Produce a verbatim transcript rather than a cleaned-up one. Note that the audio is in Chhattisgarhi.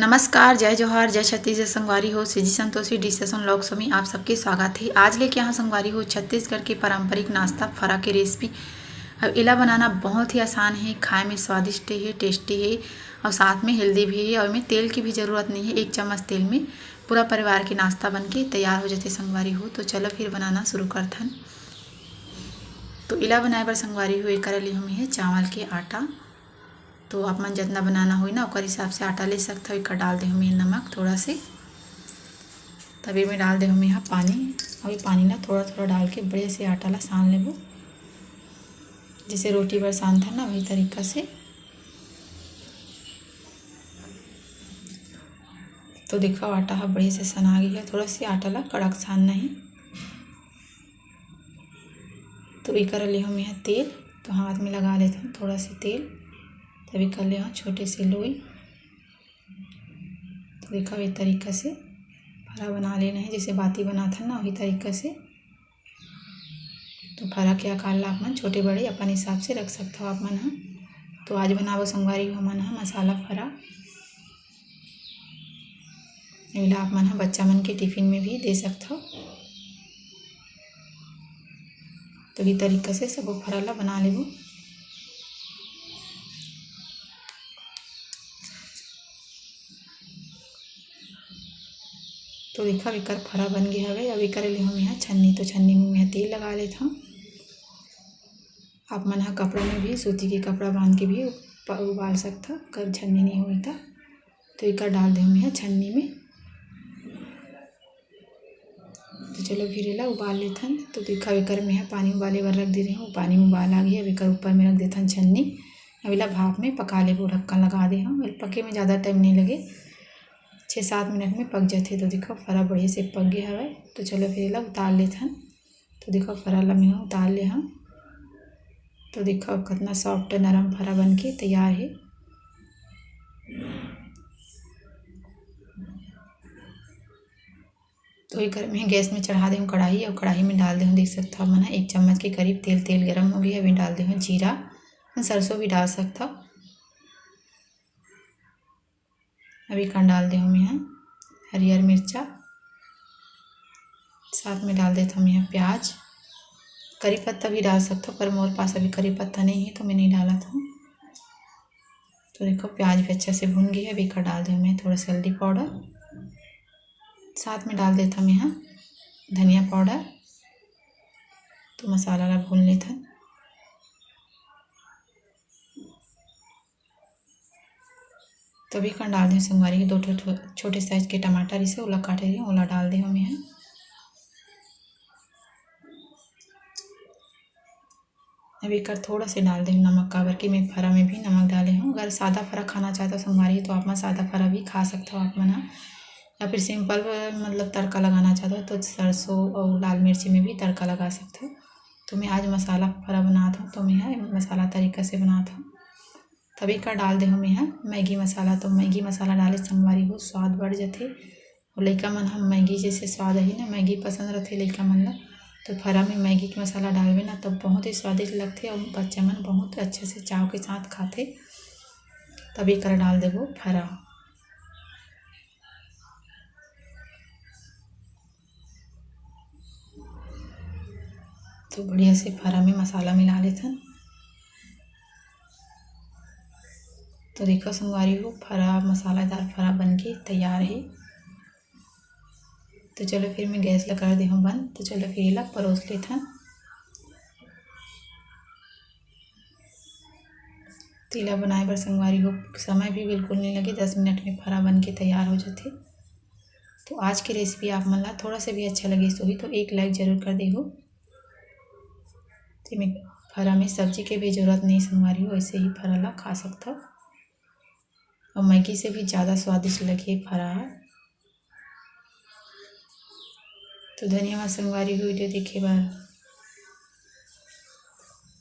नमस्कार, जय जोहार, जय छत्तीसगढ़ संगवारी हो। CG Santoshi dishes and vlogs में आप सबके स्वागत है। आज लेके यहाँ संगवारी हो छत्तीसगढ़ के पारंपरिक नाश्ता फरा के रेसिपी। अब इला बनाना बहुत ही आसान है, खाए में स्वादिष्ट है, टेस्टी है और साथ में हेल्दी भी है और में तेल की भी ज़रूरत नहीं है। एक चम्मच तेल में पूरा परिवार के नाश्ता बन के तैयार हो जाते संगवारी हो। तो चलो फिर बनाना शुरू करथन। तो इला बनाए बर संगवारी हो, एकरा लिए हम है चावल के आटा। तो आप मन जितना बनाना होई ना, ओकर हिसाब से आटा ले सकथव। एकर डाल दे हम ये नमक थोड़ा से, तब एमे डाल दे हम यहाँ पानी। और ये पानी ला थोड़ा थोड़ा डाल के बढ़िया से आटा ला सान लेबो, जैसे रोटी बर सानथन ना, वही तरीका से। तो देखो, आटा हा बढ़िया से सना गई है। थोड़ा सी आटा ला कड़क सानना ही। तो एकर ले हम यहाँ तेल, तो हाथ में लगा लेथन थोड़ा से तेल, तभी कर ले हम छोटे से लोई। तो देखा, ये तरीका से फरा बना लेना है, जैसे बाती बनाथन ना, वही तरीका से। तो फरा के आकार ला आप मन छोटे बड़े अपन हिसाब से रख सकथव आप मन ह। तो आज बनाबो संगवारी हो हमन ह मसाला फरा। एला आप मन ह बच्चा मन के टिफिन में भी दे सकथव। तो ये तरीका से सबो फरा ला बना लेबो। तो देखा, एकर फरा बन गया हवे। अब एकर ले हम यहाँ छन्नी, तो छन्नी में मैं तेल लगा लेथव। आप मन ह कपड़ा में भी, सूती के कपड़ा बांध के भी उप-, उबाल सकथव, अगर छन्नी नहीं होई त। तो एकर डाल दे हम यहाँ छन्नी में। तो चलो फिर एला उबाल लेथन। तो देखा, एकर में ह पानी उबाले बर रख दे रहे हूँ, पानी में उबाल आ गई। अब एकर ऊपर में रख देथन छन्नी। अब एला भाप में पका लेबो, ढक्कन लगा दे हम। एला पके में ज़्यादा टाइम नहीं लगे, छः सात मिनट में पक जाथे। तो देखो, फरा बढ़िया से पक गया हवे। तो चलो फिर एला उतार लेथन। तो देखो, फरा ला मैं उतार ले हूँ। तो देखो, कितना सॉफ्ट नरम फरा बन के तैयार है। तो एकर मैं गैस में चढ़ा दे हूँ कढ़ाई, और कढ़ाई में डाल दे हूँ, देख सकथव आप मन ह, एक चम्मच के करीब तेल। तेल गरम हो गया, अभी डाल दे हूँ जीरा, सरसों भी डाल सकथव। अभी एकर डाल दे हूँ मैं हरियर मिर्चा, साथ में डाल देत हूँ मैं प्याज। करी पत्ता भी डाल सकथव, पर मोर पास अभी करी पत्ता नहीं है, तो मैं नहीं डालत हूँ। तो देखो, प्याज भी अच्छा से भुन गई है। अभी एकर डाल दे हूँ मैं थोड़ा सा हल्दी पाउडर, साथ में डाल देत हूँ मैं धनिया पाउडर। तो मसाला ला भून लेथन। तभी एकर डाल दे हूँ संगवारी के दो ठो ठो-, छोटे साइज के टमाटर, इसे ओला काटे रहे, ओला डाल दे हूँ मैं। अब एकर थोड़ा से डाल दे हूँ नमक, काबर कि मैं फरा में भी नमक डाले हूँ। अगर सादा फरा खाना चाहता हो संगवारी, तो आप मन सादा फरा भी खा सकते हो आप मन ह, या फिर सिंपल, मतलब, तड़का लगाना चाहता हो, तो सरसों और लाल मिर्ची में भी तड़का लगा सकते हो। तो मैं आज मसाला फरा बनात हूँ, तो मैं ह मसाला तरीका से बनात हूँ। तब एकर डाल दे हूँ मैं ह मैगी मसाला। तो मैगी मसाला डाले संगवारी हो, स्वाद बढ़ जाथे। और लइका मन ह मैगी जैसे स्वाद आही ना, मैगी पसंद रथे लइका मन ला। तो फरा में मैगी के मसाला डालबे ना, तो बहुत ही स्वादिष्ट लगथे और बच्चा मन बहुत अच्छे से चाव के साथ खाथे। तब एकर डाल देबो फरा। तो बढ़िया से फरा में मसाला मिला लेथन। तो देखो संगवारी हो, फरा, मसालेदार फरा बन के तैयार है। तो चलो फिर मैं गैस ला कर दे हूँ बंद। तो चलो फिर एला परोस लेथन। तो एला बनाए बर संगवारी हो, समय भी बिल्कुल नहीं लगे, दस मिनट में फरा बन के तैयार हो जाथे। तो आज की रेसिपी आप मन ला थोड़ा सा भी अच्छा लगे होही तो एक लाइक जरूर कर देहू। तो मैं फरा में सब्जी के भी जरूरत नहीं संगवारी हो, ऐसे ही फरा ला खा सकथव। और मैगी से भी ज़्यादा स्वादिष्ट लगे फरा ह। तो धन्यवाद संगवारी हो वीडियो देखे बर।